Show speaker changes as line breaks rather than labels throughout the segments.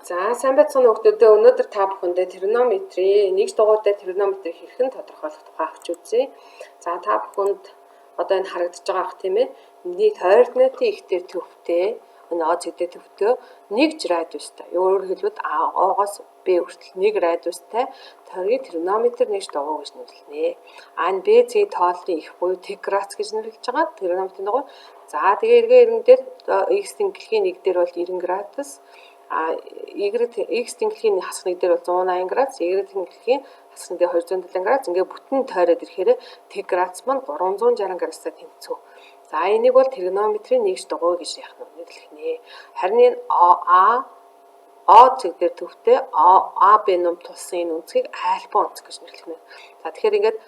За, сайн байцгаана уу хүмүүстээ. Өнөөдөр та бүхэндээ тригонометрийн нэгж дугуйтай тригонометрийг хэрхэн тодорхойлох тухай авч үзье. За, та бүхэнд одоо энэ харагдаж байгаа ах, тийм ээ. Нэг координатын ихтэй төвтэй, энэ О зэгдээ төвтэй нэгж радиустай. Өөрөөр хэлбэл О-гоос Б хүртэл нэг радиустай тойргийг тригонометр нэгж дугуй гэж нэрлэнэ. А энэ Б зэг тооллын их буюу тэг градус гэж нэрлэж байгаа тригонометрийн дугуй. За, тэгээ эргээ эргэн дээр X тэнхлэгийн нэг дээр бол 90 градус, а Y X тэнхлэгийн хасах нэг дээр бол 180 градус, Y тэнхлэгийн хасах нэг дээр 270 градус. Ингээ бүтэн тойроод ирэхээр тэг градус маань 360 градустай тэнцүү. За, энийг бол тригонометрийн нэгж дугуй гэж яах нь нэрлэх нэ. Харин энэ А О цэг дээр төвтэй А Б ном тулсан энэ өнцгийг альфа өнцөг гэж нэрлэх нэ. За, тэгэхээр ингээд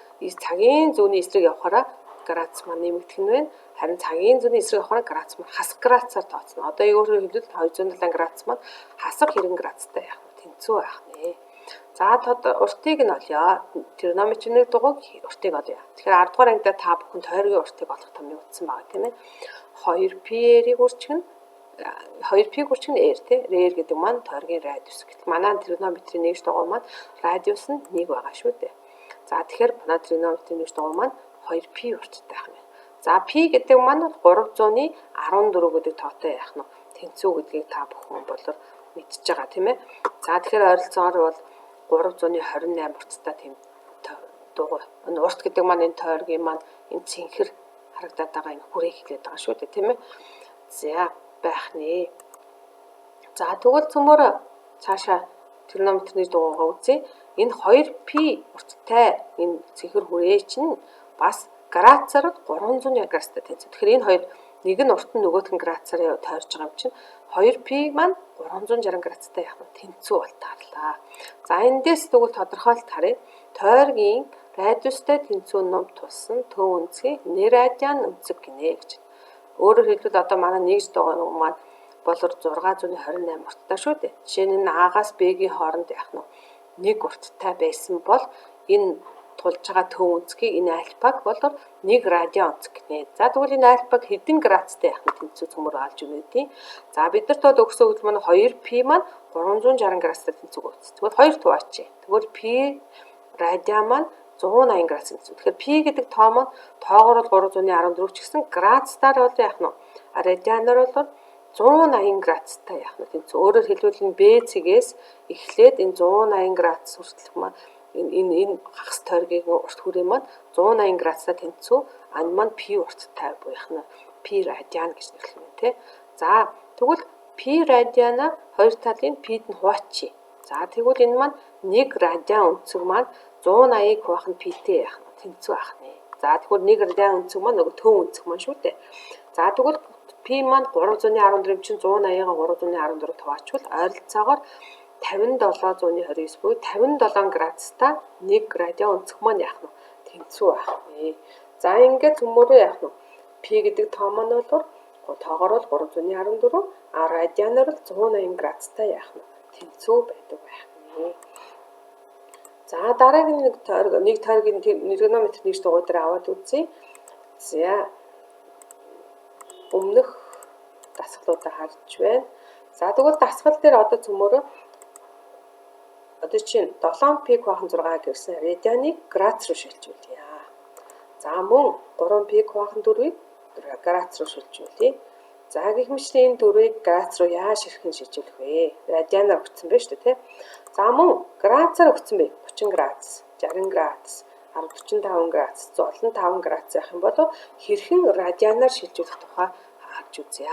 цагийн зүүнний эсрэг явахаараа градус маань нэмэгдэх нь байна. Харин цагийн зүүнний эсрэг явахаараа градус маань хасах градусаар тооцно. Одоо өөрөөр хэлбэл 270 градус маань хасах 90 градустай яах нь тэнцүү байх нэ. За, уртыг нь олъё. Тригонометрийн дугуйг уртыг олъё. Тэгэхээр 10 дугаар ангидаа та бүхэн тойргийн уртыг олох томьёо үзсэн байгаа, тийм ээ. 2 π-ийг үржих нь 2 π үржих нь r, тий. R гэдэг маань тойргийн радиус. Гэтэл манай тригонометрийн нэгж дугуй маань радиус нь 1 байгаа шүү дээ. За, тэгэхээр манай тригонометрийн нэгж дугуй маань 2 π урттай байх нь. За, π гэдэг маань 314 гэдэг тоотой яах нь тэнцүү гэдгийг та бүхэн болор мэдчихэж байгаа, тийм ээ. За, тэгэхээр ойролцоогоор бол 328 урттай тийм дугуй. Энэ урт гэдэг маань энэ тойргийн маань энэ цэнхэр харагдаад байгаа энэ хүрээг хэлээд байгаа шүү дээ, тийм ээ. За, байх нэ. За, тэгвэл цөмөр цаашаа тригонометрийн дугуйгаа үзье. Энэ 2 π урттай энэ цэнхэр хүрээ чинь бас градусаар 360 градустай тэнцүү. Тэгэхээр энэ хоёр нэг нь урт нь нөгөөх нь градусаар тойрж байгаа юм чинь 2 π маань 360 градустай яах нь тэнцүү бол таарлаа. За, эндээс тэгвэл тодорхойлолт харъя. Тойргийн радиустай тэнцүү ном тулсан төв өнцгийг нерадиан өнцөг гинэ гэж. Өөрөөр хэлбэл одоо манай нэгж дугуй маань болор 628 урттай шүү дээ. Жишээ нь энэ А-гаас Б-гийн хооронд яах нь нэг урттай байсан бол энэ тулж байгаа төв өнцгийг, энэ альфаг болор 1 радиан өнцөг гинэ. За, тэгвэл энэ альфаг хэдэн градустай яах нь тэнцүү цөмөр олж өгнө тийм. За, биднэрт бол өгсөн өгөгдөл маань 2 π маань 360 градустай тэнцүү өгсөн. Тэгвэл 2 хуваачих. Тэгвэл π радиан маань 180 градус тэнцүү. Тэгэхээр π гэдэг тоо маань тоогоор бол 314 ч гэсэн градусаар бол яах нь радианаар бол 180 градустай яах нь тэнцүү. Өөрөөр хэлбэл энэ Б цэгээс эхлээд энэ 180 градус хүртэлх маань энэ хагас тойргийн урт хүрээ маань 180 градустай тэнцүү. Энэ маань π урттай буюу нь π радиан гэж нэрлэнэ, тий. За, тэгвэл π радиана хоёр талын π-д нь хуваачих. За, тэгвэл энэ маань 1 радиан өнцөг маань 180-ыг хуваах нь π-тэй яах нь тэнцүү ах нэ. За, тэгвэл 1 радиан өнцөг маань нөгөө төв өнцөг маань шүү дээ. За, тэгвэл π маань 314 чинь 180-аа 314 хуваачвал ойролцоогоор 5729 буюу 57 градустай 1 радиан өнцөг маань яах нь тэнцүү байх нэ. За, ингээд цөмөрөө яах нь π гэдэг тоо маань бол тоогоор бол 314, а радианаар бол 180 градустай яах нь тэнцүү байдаг байх нэ. За, дараагийн нэг тойрог, нэг тойргийн тригонометр нэгж дугуй дээр аваад үзье. За, өмнөх дасгалуудаа харж байна. За, тэгвэл дасгал дээр одоо цөмөрөө одоо чинь 7 пи хуваах 6 гэсэн радианыг градус руу шилжүүлье. За, мөн 3 пи хуваах 4-ийг градус руу шилжүүлье. За, гэх мэтийн энэ дөрвийг градус руу яаж хэрхэн шилжүүлэх вэ? Радианаар өгсөн байна шүү дээ, тий. За, мөн градусаар өгсөн бэ. 30 градус, 60 градус, 45 градус, 105 градус явах юм бол хэрхэн радианаар шилжүүлэх тухай харж үзье.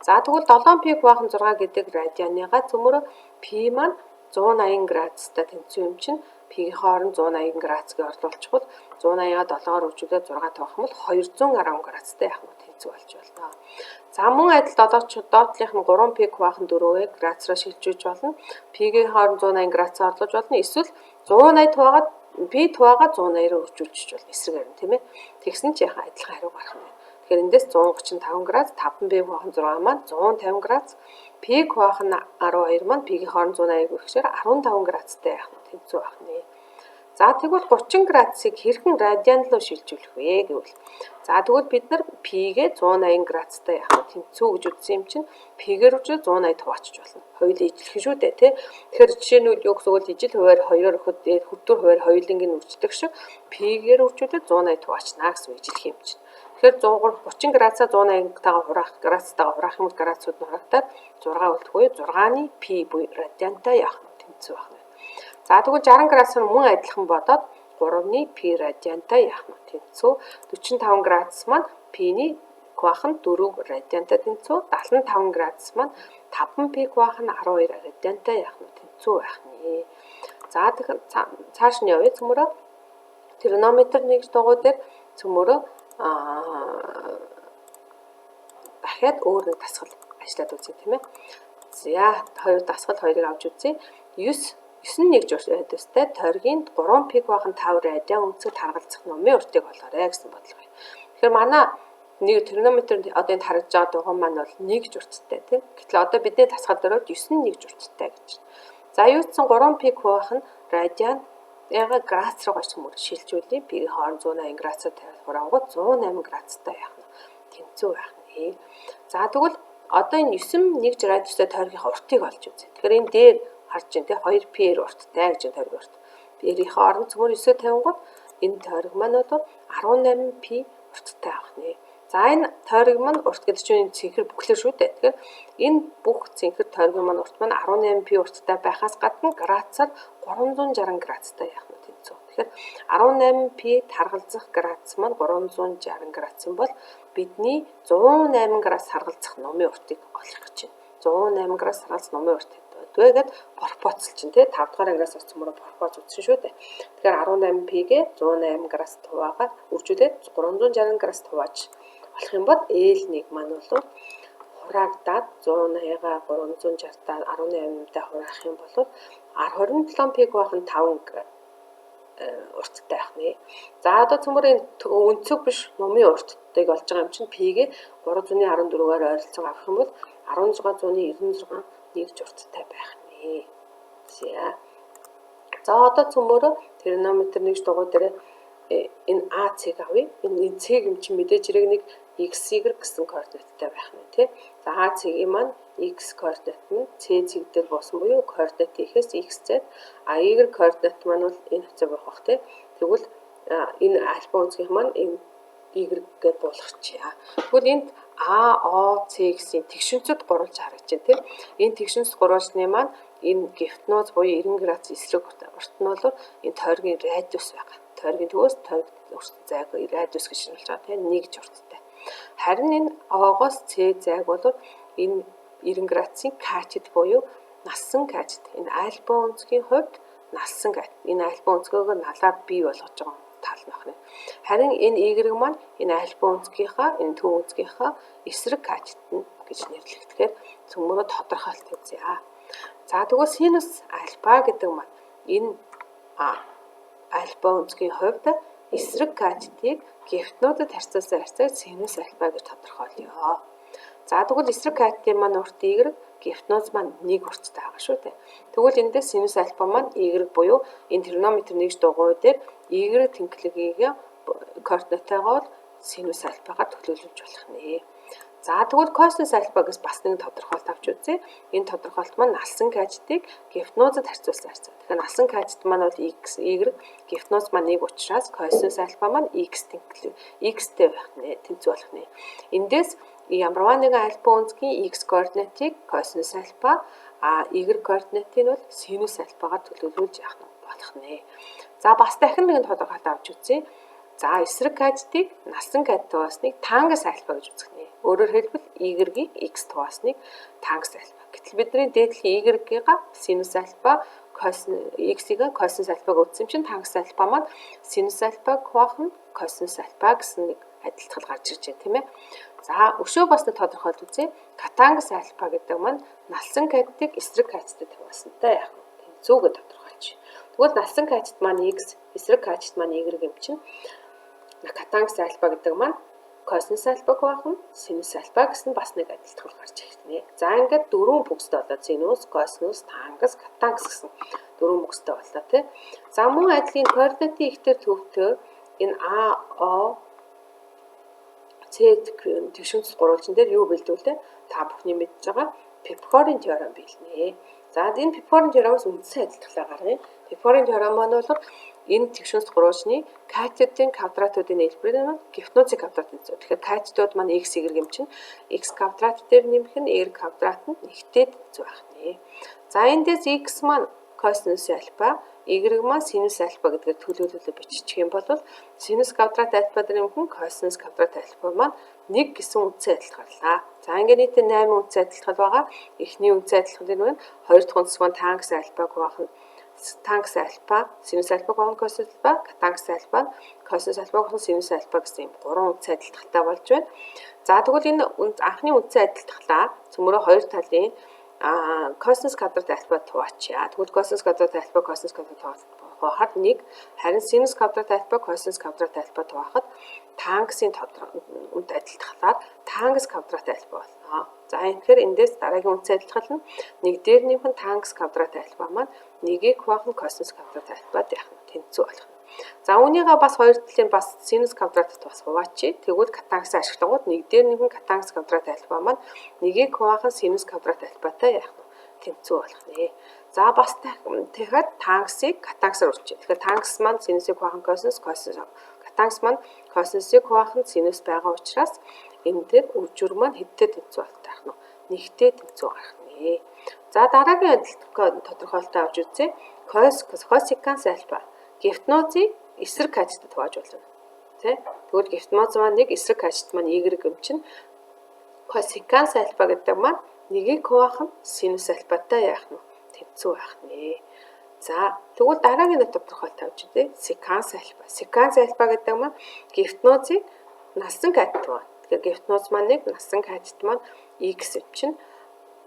За, тэгвэл 7 пи хуваах 6 гэдэг радианыгаа цөмөрөө пи маань 180 градустай тэнцүү юм чинь пи-ийн хооронд 180 градус гэж орлуулчихвал 180-аа 7-оор үржүүлээд 6 тавих юм бол 210 градустай яах нь тэнцүү болж байна. За, мөн адил долооч доотлих нь 3 пи хуваах нь 4-ийг градусаар шилжүүлж болно. Пи-ийн хооронд 180 градусаар орлуулж болно. Эсвэл 180 хуваагаад пи хуваагаад 180-аар үржүүлчих болно. Эсрэгээр нь, тийм ээ. Тэгсэн чи яхаа адилхан хариу гарах нь. Тэгэхээр эндээс 135 градус, 5 пи хуваах нь 6 маань 150 градус, пи хуваах нь 12 маань пи-ийн хооронд 180 гэхээр 15 градустай яах нь тэнцүү байх нэ. За тэгвэл 30 градусыг хэрхэн радиан руу шилжүүлэх вэ гэвэл за тэгвэл бид нар π-гээ 180 градустай яах вэ? Тэнцүү гэж үзсэн юм чинь π-гээр үжил 180 хуваачиж болно. Хоёул ижилхэн шүү дээ, тий. Тэгэхээр жишээ нь юу гэсэн үг вэ? Ижил хувиар 2-оор өгөхөд хөтөр хувиар хоёуланг нь үрждэг шиг π-гээр үржүүлээд 180 хуваачнаа гэсэн ижилхэн юм чинь. Тэгэхээр 130 градусаа 180-тайгаа хураах, градустайгаа хураах юм бол градусууд нь хураагдаад 6 үлдэх буюу 6-ны π буюу радиантай яах нь тэнцүү байна. За тэгвэл 60 градус нь мөн адилхан бодоод 3-ны π радиантай яах нь тэнцүү. 45 градус маань π-ний квах нь 4 радиантай тэнцүү. 75 градус маань 5 π квах нь 12 радиантай яах нь тэнцүү байх нэ. За тэгэхээр цааш нь явъя цөмөрөө. Тригонометр нэгж дугуй дээр цөмөрөө дахиад өөр нэг дасгал ажиллаад үзье, тийм ээ. За хоёр дасгал хоёрыг авч үзье. 9 9 нэгж радиустай тойргийн 3 π бахан 5 радиан өнцөг таргалзах нумын уртыг олоорой гэсэн бодлого. Тэгэхээр манай нэг тригонометр одоо энэ харагдж байгаа дугуй маань бол нэгж урттай, тийм. Гэтэл одоо бидний дасгал дээр 9 нэгж урттай гэж. За юу гэсэн 3 π бахан радиан яга градус руу гаш мөр шилжүүлээ. Пи-ийн хооронд 180 градусаар тавиад хураангууд 108 градустай яах нь тэнцүү байх нэ. За тэгвэл одоо энэ 9 нэгж радиустай тойргийнхаа уртыг олж үзье. Тэгэхээр энэ дээр харж байна те 2 π-ээр урттай гэж тойрог урт. Пэрийнхээ оронд цөмөр 9-өө тавингууд энэ тойрог маань одоо 18 π урттай авах нэ. За энэ тойрог маань урт гэдэг чинь энэ цэнхэр бүхлээр шүү дээ. Тэгэхээр энэ бүх цэнхэр тойргийн маань урт маань 18 π урттай байхаас гадна градусаар 360 градустай яах нь тэнцүү. Тэгэхээр 18 π таргалзах градус маань 360 градус юм бол бидний 108 градус таргалзах нумын уртыг олох гэж байна. 108 градус таргалзах нумын урт гэдгээд пропорцол чинь тий 5 дугаар ангиас оцмороо пропорц үзсэн шүү дээ. Тэгэхээр 18 π-гээ 108 градус хуваагаад үржүүлээд 360 градус хувааж олох юм бол L1 маань бол хураагдаад 180-аа 360-таа 18-тай хураах юм бол 27 π бахан 5 урттай байх нэ. За одоо цөмөр энэ өнцөг биш нумын урттыг олж байгаа юм чинь π-гээ 314-аар ойролцоогоо авах юм бол 1696 нэгж урттай байх нэ. За. За одоо цөмөрөө тригонометр нэгж дугуй дээр энэ А цэг авъя. Энэ цэг юм чинь мэдээж хэрэг нэг x, y гэсэн координаттай байх нь тий. За А цэгийн маань x координат нь C цэг дээр буусан буюу координат ихээс x z, а y координат маань бол энэ хувьцаа байх бах тий. Тэгвэл энэ альфа өнцгийн маань энэ y гэдээ буулгачихъя. Тэгвэл энд А, О, С гэсэн тэгшинцэд гурвалж харагдаж байна тийм. Энэ тэгшинц гурвалжны маань энэ гипотенуз буюу 90 градус эсрэг урт нь бол энэ тойргийн радиус байгаа. Тойргийн төвөөс тойрог урт зайг радиус гэж нэрлэж байгаа тийм, нэгж урттай. Харин энэ О-гоос С зайг бол энэ 90 градусын катет буюу налсан катет. Энэ альфа өнцгийн хувьд налсан катет. Энэ альфа өнцгөөгөө налаад бий болгож байгаа тал нь байна. Харин энэ Y маань энэ альфа өнцгийнхаа, энэ төв өнцгийнхаа эсрэг катет нь гэж нэрлэгдэхээр цөмөрөө тодорхойлт үзье. За тэгвэл синус альфа гэдэг маань энэ альфа өнцгийн хувьд эсрэг катетыг гипотенузад харьцуулсан харьцааг синус альфа гэж тодорхойлъё. За тэгвэл эсрэг катетын маань урт Y, гипотенуз маань нэг урттай байгаа шүү дээ. Тэгвэл эндээс синус альфа маань Y буюу энэ тригонометр нэгж дугуй дээр Y тэнхлэгийг координаттайгаа бол синус альфагаар төлөөлөж болох нэ. За тэгвэл косинус альфа гэж бас нэг тодорхойлолт авч үзье. Энэ тодорхойлолт маань налсан катетыг гипотенузад харьцуулсан харьцаа. Тэгэхээр налсан катет маань бол x, y, гипотенуз маань нэг учраас косинус альфа маань x тэнхлэг x-тэй байх нэ, тэнцүү болох нэ. Эндээс ямарваа нэгэн альфа өнцгийн x координатыг косинус альфа, а y координатыг нь бол синус альфагаар төлөөлүүлж явах нь болох нэ. За бас дахин нэгэн тодорхойлолт авч үзье. За эсрэг катетыг налсан катет хаваасныг тангенс альфа гэж үзэх нэ. Өөрөөр хэлбэл y-ийг x хаваасныг тангенс альфа. Гэтэл бидний дээдлийн y-ийг синус альфа, x-ийг косинус альфаг үзсэн чинь тангенс альфа маань синус альфаг хуваах нь косинус альфа гэсэн нэг адилтгал гарч ирж байна, тийм ээ. За өшөө бас нэг тодорхойлт үзье. Котангенс альфа гэдэг маань налсан катетыг эсрэг катетэд хуваасантай яах вэ? Тэнцүүгээ тодорхойлж. Тэгвэл налсан катет маань x, эсрэг катет маань y юм чинь котангенс альфа гэдэг маань Косинус альфа хуваах нь синус альфа гэсэн бас нэг адилтгал гарч ирнэ. За, ингээд дөрвөн функцтэй болоо: синус, косинус, тангенс, котангенс гэсэн дөрвөн функцтэй боллоо, тий. За, мөн адил энэ координатын ихтер төвтэй энэ А, О, С тэгш үндэс гурвалжин дээр юу бэлдүүлээ? Та бүхний мэдж байгаа Пифагорын теорем биелнэ. За, энэ Пифагорын теоремоос үндсэн адилтгалаа гаргая. Пифагорын теорем маань бол энэ тэгш үндэс гурвалжны катетын квадратуудын нийлбэр нь гипотенузын квадрат тэнцүү. Тэгэхээр катетууд маань x, y юм чинь x квадрат дээр нэмэх нь y квадрат нь нэгтэй тэнцүү байх нэ. За, эндээс x маань косинус альфа, y маань синус альфа гэдгээр төлөөлөлөө биччих юм бол синус квадрат альфа дээр нэмэх нь косинус квадрат альфа маань 1 гэсэн үндсэн адилт гарлаа. За, ингээд нийтдээ 8 үндсэн адилтгал байгаа. Эхний үндсэн адилтгал нь байна. Хоёр дахь үндсэн маань тангенс альфаг хуваах нь тангенс альфа, синус альфа хуваах нь косинус альфа, котангенс альфа, косинус альфа хуваах нь синус альфа гэсэн юм гурван үндсэн адилтгалтай болж байна. За, тэгвэл энэ анхны үндсэн адилтгалаа цөмөрөө хоёр талын косинус квадрат альфа хуваачъя. Тэгвэл косинус квадрат альфа косинус квадрат хуваахад 1, харин синус квадрат альфа косинус квадрат альфа хуваахад тангенсын үнд адилтгалаар тангенс квадрат альфа болно. За, тэгэхээр эндээс дараагийн үндсэн адилтгал нь нэг дээр нэмэх нь тангенс квадрат альфа маань нэгийг хуваах нь косинус квадрат альфад яах нь тэнцүү болох нь. За, үүнийгээ бас хоёр талын бас синус квадратад бас хуваачи. Тэгвэл котангенс ашиглангууд нэг дээр нэмэх нь котангенс квадрат альфа маань нэгийг хуваах нь синус квадрат альфатай яах нь тэнцүү болох нэ. За, бас дахиад тангенсыг котангенсаар өөрчилье. Тэгэхээр тангенс маань синусыг хуваах нь косинус, косинус котангенс маань косинусыг хуваах нь синус байгаа учраас энэ дээр үжир маань хэдтэй тэнцүү болтой байх нь? Нэгтэй тэнцүү гарах нэ. За, дараагийн адилт тодорхойлолтоо авч үзье. Косеканс альфа гипотенузыг эсрэг катетад хувааж болно. Тэ? Тэгвэл гипотенуз маань нэг, эсрэг катет маань y юм чинь косеканс альфа гэдэг маань нэгийг хуваах нь синус альфатай яах нь тэнцүү байх нэ. За, тэгвэл дараагийн нэг тодорхойлолт авч үзье. Секанс альфа. Секанс альфа гэдэг маань гипотенузыг налсан катет байна. Тэгэхээр гипотенуз маань нэг, налсан катет маань x чинь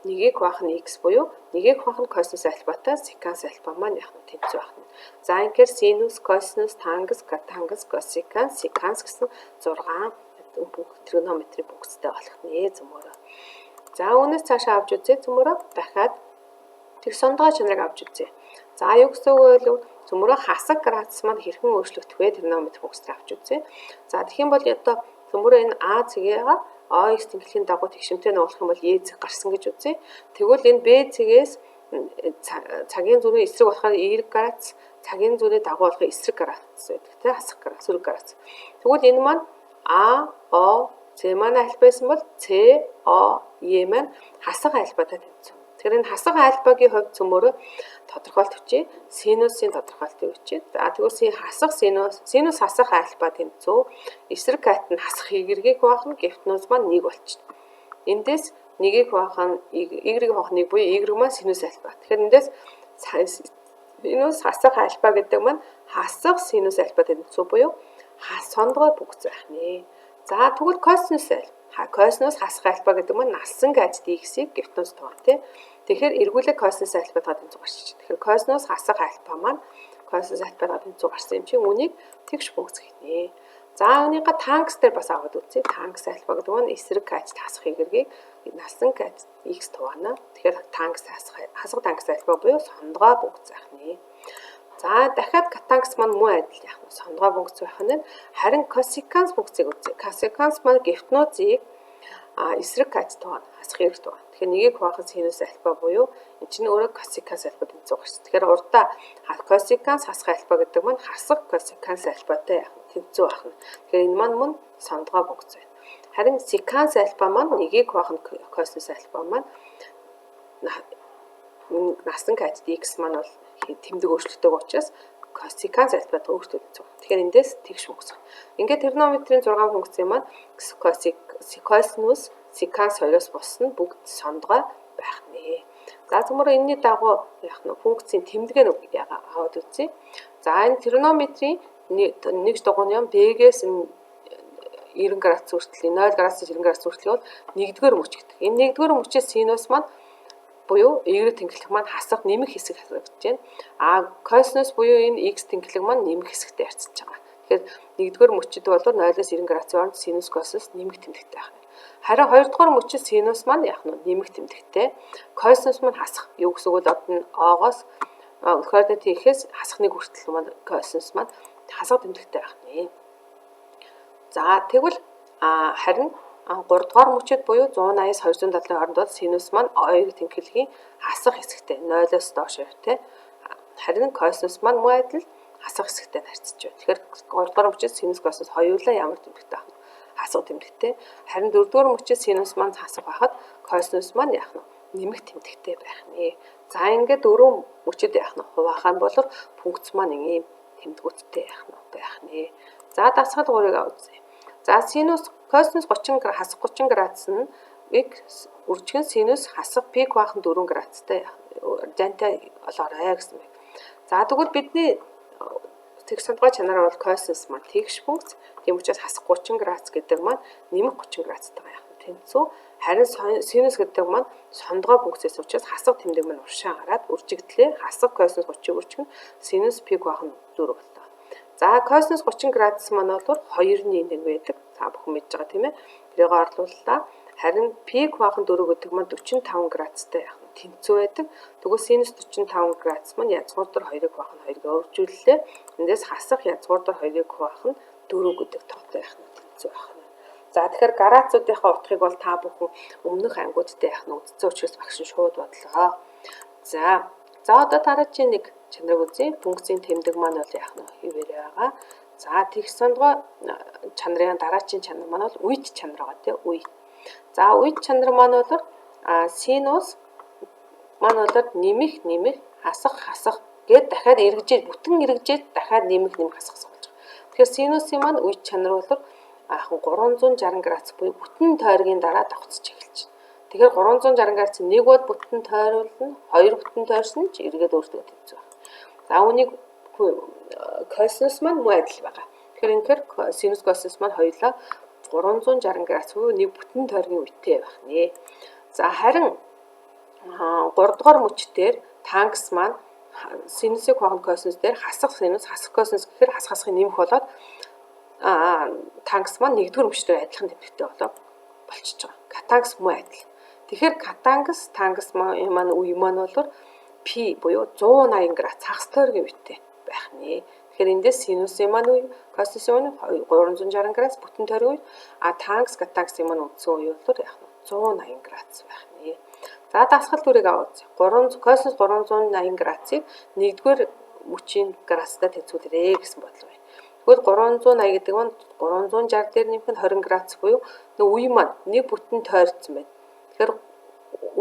нэгийг хуваах нь x буюу нэгийг хуваах нь косинус альфатай секанс альфа маань яах нь тэнцүү байх нь. За, ингээд синус, косинус, тангенс, котангенс, косеканс, секанс гэсэн 6 тригонометрийн функцтэй болох нэ цөмөрөө. За, үүнээс цаашаа авч үзье цөмөрөө. Дахиад тэг сондгой чанарыг авч үзье. За, юу гэсэн үг вэ? Цөмөрөө хасаг градус маань хэрхэн өөрчлөгдөх вэ? Тригонометр функцээр авч үзье. За, тэгэх юм бол одоо цөмөрөө энэ А цэгээ OX тэнхлэгийн дагуу тэгшимтэй нугалах юм бол E цэг гарсан гэж үзье. Тэгвэл энэ B цэгээс цагийн зүүнний эсрэг болохоор 90 градус, цагийн зүүнний дагуу болохоор эсрэг градус байдаг тийм, хасах градус, сөрөг градус. Тэгвэл энэ маань А, О, С маань альфа байсан бол С, О, Е маань хасах альфатай тэнцүү. Тэгэхээр энэ хасах альфагийн хувьд цөмөрөө тодорхойлт өгчээ. Синусын тодорхойлтыг өгчээ. За, тэгвэл хасах синус, синус хасах альфа тэнцүү. Эсрэг кат нь хасах y-ийг хуваах нь гипотенуз маань 1 болчихно. Эндээс нэгийг хуваах нь y-ийг хуваах 1 буюу y маань синус альфа. Тэгэхээр эндээс синус хасах альфа гэдэг маань хасах синус альфа тэнцүү буюу сондгой функц байх нэ. За, тэгвэл косинус альфа, косинус хасах альфа гэдэг маань налсан катет x-ийг гипотенуз тоо тий. Тэгэхээр эргүүлэг косинус альфатаа тэнцүү гарч ирж. Тэгэхээр косинус хасах альфа маань косинус альфатаа тэнцүү гарсан юм чинь үүнийг тэгш функц гэнэ. За, үүнийгээ тангенс дээр бас аваад үзье. Тангенс альфа гэдэг нь эсрэг катет хасах y-ийг налсан катет x туваана. Тэгэхээр тангенс хасах тангенс альфа буюу сондгой функц байх нэ. За, дахиад котангенс маань мөн адил яах нь сондгой функц байх нь. Харин косеканс функцийг үзье. Косеканс маань гипотенузыг эсрэг катет туваана, хасах y туваана. Тэгэхээр нэгийг хуваах нь синус альфа буюу энэ чинь өөрөө косеканс альфа тэнцүү гарсан. Тэгэхээр урдаа косеканс хасах альфа гэдэг маань хасах косеканс альфатай яах нь тэнцүү байх нь. Тэгэхээр энэ маань мөн сондгой функц байна. Харин секанс альфа маань нэгийг хуваах нь косинус альфа маань насан катет x маань бол тэмдэг өөрчлөлттэй учраас косеканс альфа өөртөө тэнцүү. Тэгэхээр эндээс тэгш функц. Ингээд тригонометрийн 6 функцийн маань косинус, секанс хоёроос бус нь бүгд сондгой байх нэ. За, цөмөр энэний дагуу яах нь функцийн тэмдгээ аваад үзье. За, энэ тригонометрийн нэг дугуйн юм B-гээс энэ 90 градус хүртэл, 0 градусаас 90 градус хүртэл бол нэгдүгээр мөч гэдэг. Энэ нэгдүгээр мөчээс синус маань буюу y тэнхлэг маань хасах нэмэх хэсэг харагдаж байна. А косинус буюу энэ x тэнхлэг маань нэмэх хэсэгтэй харьцаж байгаа. Тэгэхээр нэгдүгээр мөчид бол 0-оос 90 градусын хооронд синус косинус нэмэх тэмдэгтэй байх нь. Харин хоёрдугаар мөчид синус маань яах нь нэмэх тэмдэгтэй. Косинус маань хасах. Юу гэсэн үг бол одоо нь О-гоос координатын ихээс хасахныг хүртэл маань косинус маань хасах тэмдэгтэй байх нэ. За тэгвэл харин 3 дугаар мөчид буюу 180-аас 270-ын хооронд бол синус маань хоёр тэнхлэгийн хасах хэсэгтэй 0-оос доош явтай. Харин косинус маань мөн адил хасах хэсэгтэй харьцаж байна. Тэгэхээр 3 дугаар мөчид синус косинус хоёулаа ямар тэмдэгтэй байх нь хасах тэмдэгтэй. Харин 4 дугаар мөчид синус маань хасах байхад косинус маань яах нь нэмэх тэмдэгтэй байх нэ. За ингээд дөрвөн мөчид яах нь хуваах нь бол функц маань ийм тэмдгүүттэй яах нь байх нэ. За дасгал 3-ыг авъя. За синус косинус 30 хасах 30 градус нь x үржигэн синус хасах пи хуваах 4 градустай жантай олоорой гэсэн байна. За тэгвэл бидний тэгш сондгой чанараар бол косинус маань тэгш функц. Тийм учраас хасах 30 градус гэдэг маань нэмэх 30 градустайгаа яах нь тэнцүү. Харин синус гэдэг маань сондгой функцээс учраас хасах тэмдэг маань уршаа гараад үржигдлээ. Хасах косинус 30-ыг үржигнэ. Синус пи хуваах нь 4 боллоо. За косинус 30 градус маань бол 2-ны 1 байдаг. Та бүхэн мэдж байгаа тийм ээ. Тэрийг орлууллаа. Харин пи хуваах нь 4 гэдэг маань 45 градустай яах нь тэнцүү байдаг. Тэгвэл синус 45 градус маань язгуур дээр 2-ыг хуваах нь 2-ыг өөрчүүллээ. Эндээс хасах язгуур дээр 2-ыг хуваах нь 4 гэдэг тоотой яах нь тэнцүү байх нь. За тэгэхээр градусуудынхаа утгыг бол та бүхэн өмнөх ангиуд дээр яах нь үзсэн учраас багш нь шууд бодлоо. За одоо дараагийн нэг чанарыг үзье. Функцийн тэмдэг маань бол яах нь хэвээрээ байгаа. За тэгш сондгой чанарын дараагийн чанар маань бол үйт чанар байгаа тийм үе. За үйт чанар маань бол синус маань бол нэмэх нэмэх хасах хасах гээд дахиад эргэжээд бүтэн эргэжээд дахиад нэмэх нэмэх хасах хасах болж байгаа. Тэгэхээр синусын маань үйт чанар бол 360 градус буюу бүтэн тойргийн дараа давхцаж эхэлж байна. Тэгэхээр 360 градус нэг бол бүтэн тойруулна, хоёр бүтэн тойрсон ч эргээд өөртөө тэнцүү байна. За үүнийг косинус маань мөн адил байгаа. Тэгэхээр үнэхээр синус косинус маань хоёулаа 360 градус буюу нэг бүтэн тойргийн үетэй байх нэ. За харин 3 дугаар мөч дээр тангс маань синусыг хуваах косинус дээр хасах синус хасах косинус гэхээр хасах хасахыг нэмэх болоод тангс маань нэгдүгээр мөч дээр адилхан тэмдэгтэй болоо болчихж байгаа. Катангс мөн адил. Тэгэхээр катангс тангс маань үе маань бол пи буюу 180 градус хагас тойргийн үетэй байх нэ. Тэгэхээр эндээс синусын маань үе, косинусын маань 360 градус бүтэн тойргийн үе, а тангс катангсын маань үндсэн үе бол яах нь 180 градус байх нэ. За дасгал дүрийг аваад 3 косинус 380 градусыг нэгдүгээр мөчийн градустай тэнцвүүлээрэй гэсэн бодлого байна. Тэгвэл 380 гэдэг нь 360 дээр нэмэх нь 20 градус буюу нөө үе маань нэг бүтэн тойрцсон байна. Тэгэхээр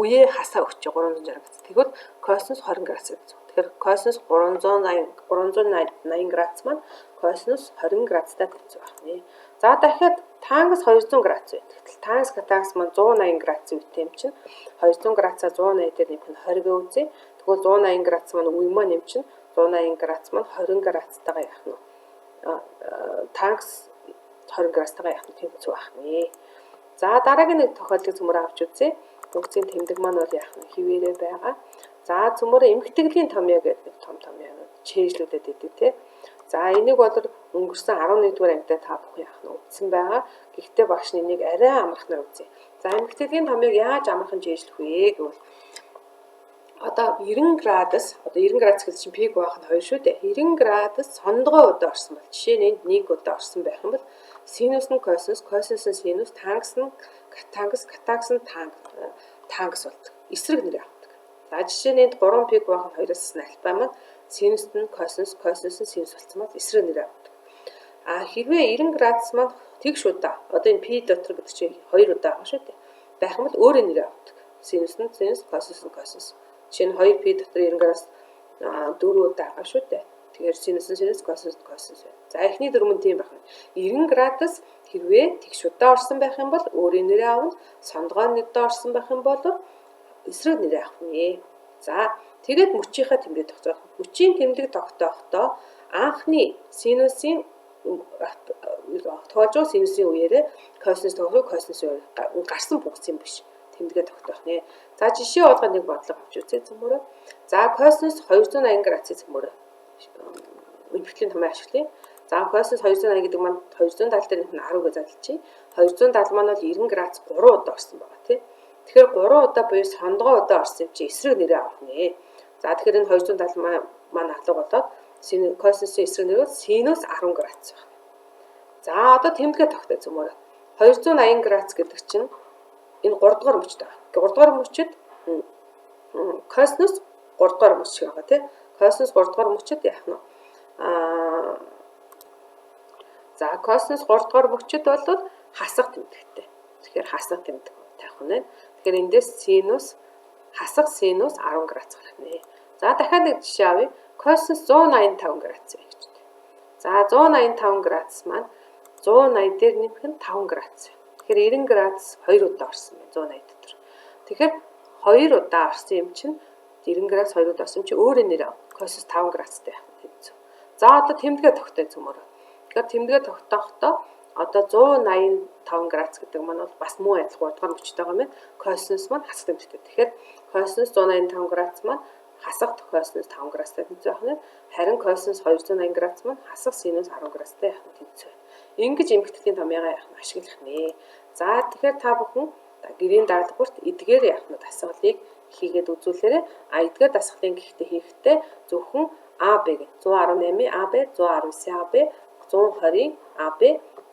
үеэ хасаа өгч 360 градус. Тэгвэл косинус 20 градус гэсэн. Тэгэхээр косинус 380 градус маань косинус 20 градустай тэнцүү байх нэ. За дахиад тангс 200 градус байна. Тэгтэл тангс катангс маань 180 градус үетэй юм чинь 200 градусаа 180 дээр нэмэх нь 20 гэж үзье. Тэгвэл 180 градус маань үе маань юм чинь 180 градус маань 20 градустайгаа яах нь тангс 20 градустайгаа яах нь тэнцүү байх нэ. За дараагийн нэг тохиолдлыг цөмөрөө авч үзье. Функцийн тэмдэг маань бол яах нь хэвээрээ байгаа. За цөмөрөө эмхтгэлийн томьёо гэдэг нэг том томьёонууд чэйжлүүдэд идэв те. За энийг бол өнгөрсөн 11 дугаар ангидаа та бүхэн яах нь үзсэн байгаа. Гэхдээ багш нь энийг арай амархнаар үзье. За эмхтгэлийн томьёог яаж амархан чэйжлэх вэ гэвэл одоо 90 градус, одоо 90 градус гэдэг чинь пик байх нь 2 шүү дээ. 90 градус сондгой удаа орсон бол жишээ нь энд нэг удаа орсон байх юм бол синус нь косинус, косинус нь синус, тангс нь катангс, катангс нь тангс болдог. Эсрэг нэр авдаг. За жишээ нь энд 3 пик байх нь 2-оос альфа маань синус нь косинус, косинус нь синус болсон бол эсрэг нэр авдаг. А хэрвээ 90 градус маань тэгш удаа, одоо энэ пи дотор гэдэг чинь 2 удаа байгаа шүү дээ. Байх юм бол өөрөө нэр авдаг. Синус нь синус, косинус нь косинус. Жишээ нь 2 пи дотор 90 градус 4 удаа байгаа шүү дээ. Тэгэхээр синус нь синус, косинус нь косинус байна. За эхний дүрэм нь тийм байх нь. 90 градус хэрвээ тэгш удаа орсон байх юм бол өөрийн нэрээ авна. Сондгой нэг доо орсон байх юм бол эсрэг нэрээ авах нэ. За тэгээд мөчийнхээ тэмдэг тогтоох. Мөчийн тэмдэг тогтоохдоо анхны синусын тоож байгаа синусын үеэрээ косинус тоглох, косинусын үеэр гарсан функц юм биш тэмдэгэ тогтоох нэ. За жишээ болгоод нэг бодлого авч үзье цөмөрөө. За косинус 280 градусын цөмөрөө. Эмхтгэлийн томьёо ашиглая. За, косинус 280 гэдэг маань 270 дээр нэмэх нь 10 гэж задлчих. 270 маань бол 90 градус 3 удаа орсон байгаа, тий. Тэгэхээр 3 удаа буюу сондгоо удаа орсон юм чи эсрэг нэрээ авах нэ. За, тэгэхээр энэ 270 маань алга болоод косинусын эсрэг нэр бол синус 10 градус байна. За, одоо тэмдэгэ тогтоо цөмөр. 280 градус гэдэг чинь энэ 3 дугаар мөчд байна. 3 дугаар мөчид косинус 3 дугаар мөч шиг байгаа, тий. Косинус 3 дугаар мөчид яах нь? За, косинус 3 дугаар мөчид бол хасах тэмдэгтэй. Тэгэхээр хасах тэмдэг тавих нь. Тэгэхээр эндээс синус, хасах синус 10 градус гарах нэ. За, дахиад нэг жишээ авъя. Косинус 185 градус гэж байна. За, 185 градус маань 180 дээр нэмэх нь 5 градус. Тэгэхээр 90 градус 2 удаа орсон байна 180 дотор. Тэгэхээр 2 удаа орсон юм чинь 90 градус 2 удаа орсон чинь өөрөө нэр косинус 5 градустай байх нь тэнцв. За, одоо тэмдэгэ тогтоо цөмөрөө. Тэгэхээр тэмдэгэ тогтоохдоо одоо 185 градус гэдэг маань бол бас мөн адил 3 дугаар мөчтэй байгаа юм байна. Косинус маань хасах тэмдэгтэй. Тэгэхээр косинус 185 градус маань хасах косинус 5 градустай тэнцүү байх нь. Харин косинус 280 градус маань хасах синус 10 градустай байх нь тэнцүү. Ингэж эмхтгэлийн томьёогоо яах нь ашиглах нэ. За, тэгэхээр та бүхэн гэрийн даалгаварт эдгээр яах нь дасгалыг хийгээд үзүүлээрэй. А эдгээр дасгалын гэхдээ хийхдээ зөвхөн АБ гэх 118-ийн АБ, 119-ийн АБ, 120-ийн АБ,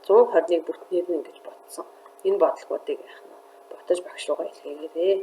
121 бүтнээр нь ингэж бодсон. Энэ бодлогоодыг яах нь бодож багш руугаа илгээгээрэй.